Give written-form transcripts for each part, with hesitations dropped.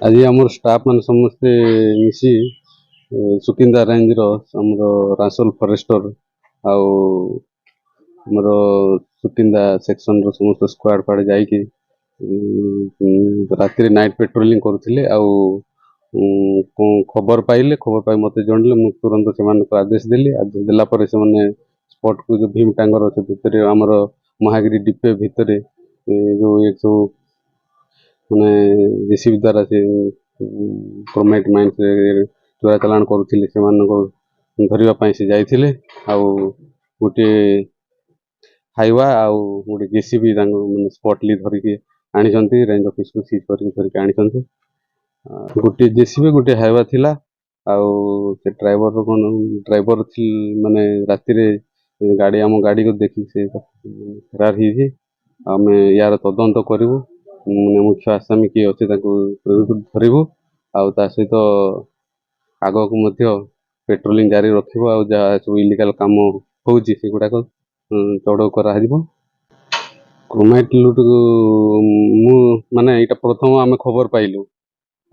ଆଜି ଆମର ଷ୍ଟାଫ୍ ମାନେ ସମସ୍ତେ ମିଶି ସୁକିନ୍ଦା ରେଞ୍ଜର ଆମର ରାସୋଲ ଫରେଷ୍ଟର ଆଉ ଆମର ସୁକିନ୍ଦା ସେକ୍ସନର ସମସ୍ତ ସ୍କ୍ୱାଡ୍ ଫାଡ୍ ଯାଇକି ରାତିରେ ନାଇଟ୍ ପେଟ୍ରୋଲିଂ କରୁଥିଲେ। ଆଉ କଣ ଖବର ପାଇଲେ, ଖବର ପାଇ ମୋତେ ଜଣାଇଲେ। ମୁଁ ତୁରନ୍ତ ସେମାନଙ୍କୁ ଆଦେଶ ଦେଲି। ଆଦେଶ ଦେଲା ପରେ ସେମାନେ ସ୍ପଟକୁ, ଯେଉଁ ଭୀମଟାଙ୍ଗର ସେ ଭିତରେ, ଆମର ମହାଗିରି ଡିପେ ଭିତରେ ଯେଉଁ ଏ ସବୁ ମାନେ ଜେସିବି ଦ୍ୱାରା ସେ କ୍ରୋମାଇଟ୍ ମାଇନ୍ସ ଚୋରା ଚାଲାଣ କରୁଥିଲେ, ସେମାନଙ୍କୁ ଧରିବା ପାଇଁ ସେ ଯାଇଥିଲେ। ଆଉ ଗୋଟିଏ ହାଇୱା ଆଉ ଗୋଟେ ଜେସିବି ତାଙ୍କୁ ମାନେ ସ୍ପଟଲି ଧରିକି ଆଣିଛନ୍ତି, ରେଞ୍ଜ ଅଫିସକୁ ସିଜ୍ କରିକି ଧରିକି ଆଣିଛନ୍ତି। ଗୋଟିଏ ଜେସିବି, ଗୋଟିଏ ହାଇୱା ଥିଲା। ଆଉ ସେ ଡ୍ରାଇଭର କ'ଣ ଡ୍ରାଇଭର ମାନେ ରାତିରେ ଗାଡ଼ି, ଆମ ଗାଡ଼ିକୁ ଦେଖିକି ସେ ଫେରାର ହେଇଛି। ଆମେ ୟାର ତଦନ୍ତ କରିବୁ, ମାନେ ମୁଖ୍ୟ ଆସାମୀ କିଏ ଅଛି ତାକୁ ଧରିବୁ। ଆଉ ତା ସହିତ ଆଗକୁ ମଧ୍ୟ ପେଟ୍ରୋଲିଂ ଜାରି ରଖିବୁ। ଆଉ ଯାହା ସବୁ ଇଲିଗାଲ କାମ ହେଉଛି, ସେଗୁଡ଼ାକ ଚଢ଼ଉ କରାଯିବ। କ୍ରୋମାଇଟ୍ ଲୁଟ୍ ମୁଁ ମାନେ ଏଇଟା ପ୍ରଥମ ଆମେ ଖବର ପାଇଲୁ।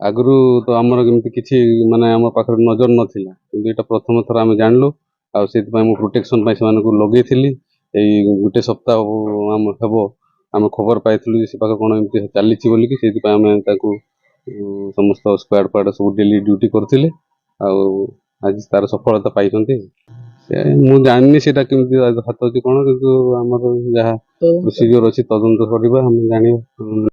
ଆଗରୁ ତ ଆମର ଏମିତି କିଛି ମାନେ ଆମ ପାଖରେ ନଜର ନଥିଲା, କିନ୍ତୁ ଏଇଟା ପ୍ରଥମ ଥର ଆମେ ଜାଣିଲୁ। ଆଉ ସେଥିପାଇଁ ମୁଁ ପ୍ରୋଟେକ୍ସନ୍ ପାଇଁ ସେମାନଙ୍କୁ ଲଗେଇଥିଲି। ଏଇ ଗୋଟେ ସପ୍ତାହ ଆମ ହେବ ଆମେ ଖବର ପାଇଥିଲୁ ଯେ ସେ ପାଖରେ କ'ଣ ଏମିତି ଚାଲିଛି ବୋଲିକି। ସେଇଥିପାଇଁ ଆମେ ତାକୁ ସମସ୍ତ ସ୍କ୍ୱାଡ୍ ଫ୍ୱାଡ୍ ସବୁ ଡେଲି ଡ୍ୟୁଟି କରୁଥିଲେ। ଆଉ ଆଜି ତାର ସଫଳତା ପାଇଛନ୍ତି ସେ। ମୁଁ ଜାଣିନି ସେଇଟା କେମିତି ହାତ ଅଛି କ'ଣ, କିନ୍ତୁ ଆମର ଯାହା ପ୍ରୋସିଜିଓର ଅଛି, ତଦନ୍ତ କରିବା, ଆମେ ଜାଣିବା।